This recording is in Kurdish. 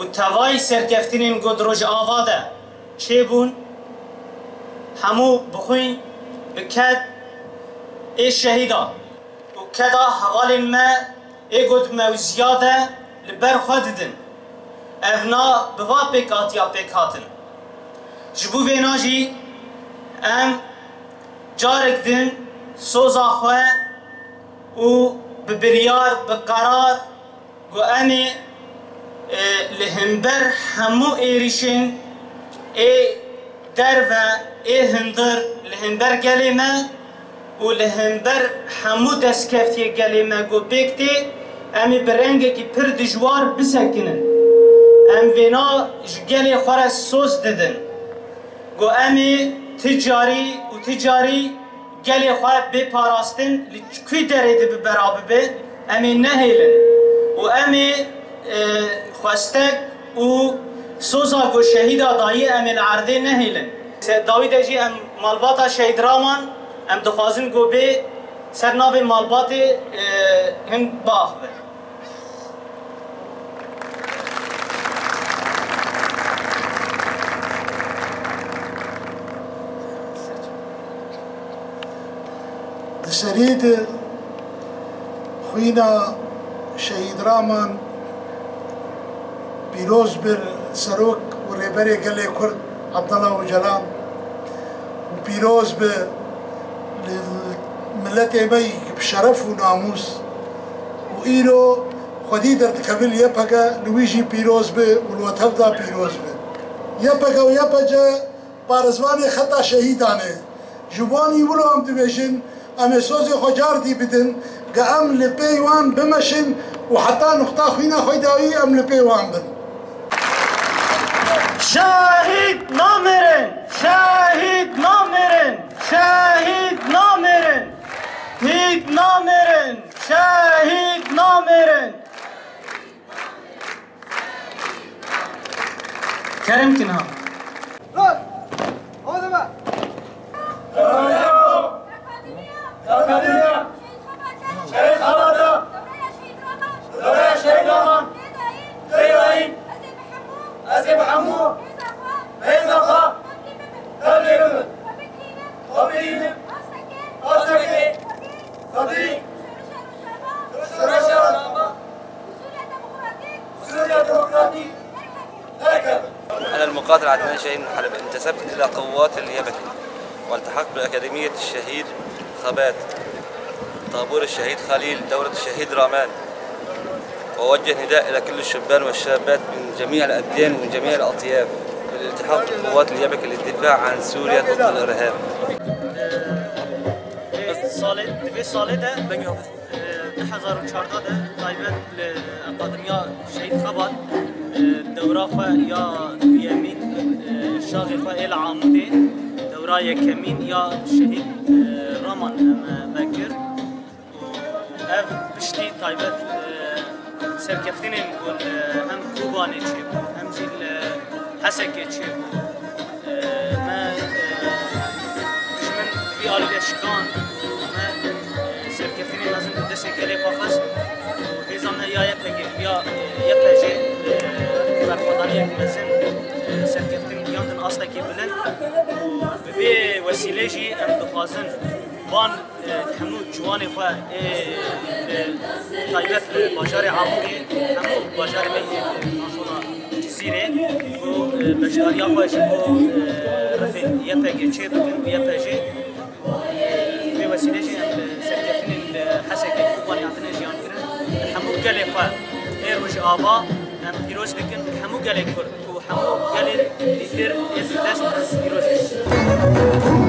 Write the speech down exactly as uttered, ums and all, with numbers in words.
û tevayî serkeftinên ku di Rojava de çêbûn, hemû bi xwîn, bi ked ê şehîdan û keda hevalên me ê ku di mewziya de li ber xwe didin. Evna bi va pêkhatiya pêk hatin. Ji bo vêna jî em carek din soza xwe û bi biryar, bi qerar ku em ê, e, li hember hemû êrîşên ê derve, ê hundir, li hember gelê me û li hember hemû destkeftiyê gelê me ku pêk tê, em ê bi rengekî pir dijwar bisekinin. Em vêna ji gelê xwe re soz didin. Ku em ê ti carî û ti carî gelê xwe bê parastin li kû derê de bi bera bibe, em ê nehêlin û em ê, e, xwestek û soza ku şehîda dayî em ê li erdê nehêlin. Se-, dawî de jî em malbata şehîd Raman em dixwazin ku bê ser navê malbatê, e, hin biaxive. Di serî de xwîna şehîd Raman pîroz bi serok û rêberê gelê Kurd Abdullah Ocalan û pîroz bi li miletê me yî bi şeref û namûs û îro xwedî derdikeve li Y P G, li wî jî pîroz bi û li we tev de pîroz bi. Y P G û Y P C parêzvanê xeta şehîdan e. Ji wan î wilo em dibêjin, em ê sozê xwe cardî bidin, ge em li pê wan bimeşin û heta nuqta xwîna xwe dawî em li pê wan bin. Şehîd namirin! Şehîd namirin! Şehîd namirin! Şehîd namirin! Şehîd namirin! Kerem kin ha. Dur! Hadi be! Akademiya! Akademiya! Şehîd Xebata! Şehîd Xebata! Dewreya Şehîd Raman! Dewreya Şehîd Raman! Tê dayîn! Tê dayîn! Ez ê bi hemû! Ez ê bi hemû! Hêza xwe! Hêza xwe! Tevlî bibim! Tevlî bibim! Xwe bigihînim! Xwe bigihînim! Astekê! Astekê! Xwedî! Xwedî! Ji reşa Rojava! Ji reşa Rojava! أنا المقاتل عدنان شاهين من حلب، انتسبت إلى قوات اليبكي، والتحقت بأكاديمية الشهيد خبات، طابور الشهيد خليل، دورة الشهيد رامان، وأوجه نداء إلى كل الشبان والشابات من جميع الأديان ومن جميع الأطياف بالالتحاق بقوات اليبكي للدفاع عن سوريا ضد الإرهاب. Salê, di vê salê de Di hezar û çardeh de taybet li Akademiya Şehîd Xebat, e, dewra xwe ya duyemîn, e, şaxê xwe ê li Amûdê, dewra yekemîn ya Şehîd, e, Raman em, e, vekir. Ev piştî taybet, e, serkeftinên ku li hem Kobanê çêbû, hem jî li Hesekê çêbû. Me, e, dijmin vî alî de şikand, me, e, serkeftinê mezin bi destê gelê xwe xist û hêza me ya Y P G, ya, e, Y P G, e, berxwedaniyek mezin, e, serkeftin giyandin astekî bilind û bi vê wesîlê jî em dixwazin van, e, hemû ciwanê xwe ê, e, taybet li bajarê Amûdê, hemû bajarê me yê, e, kantona Cizîrê ku, e, beşdariya xwe ji bo, e, rifê Y P G çê bikin û Y P G. Vê wesîlê jî em, e, serkeftinên li Hesekê Kobanê hatine jiyankirin, li hemû gelê xwe ê Rojava em pîroz dikin, li hemû gelê Kurd û hemû gelên dîtir ê bi dest pîroz dikin.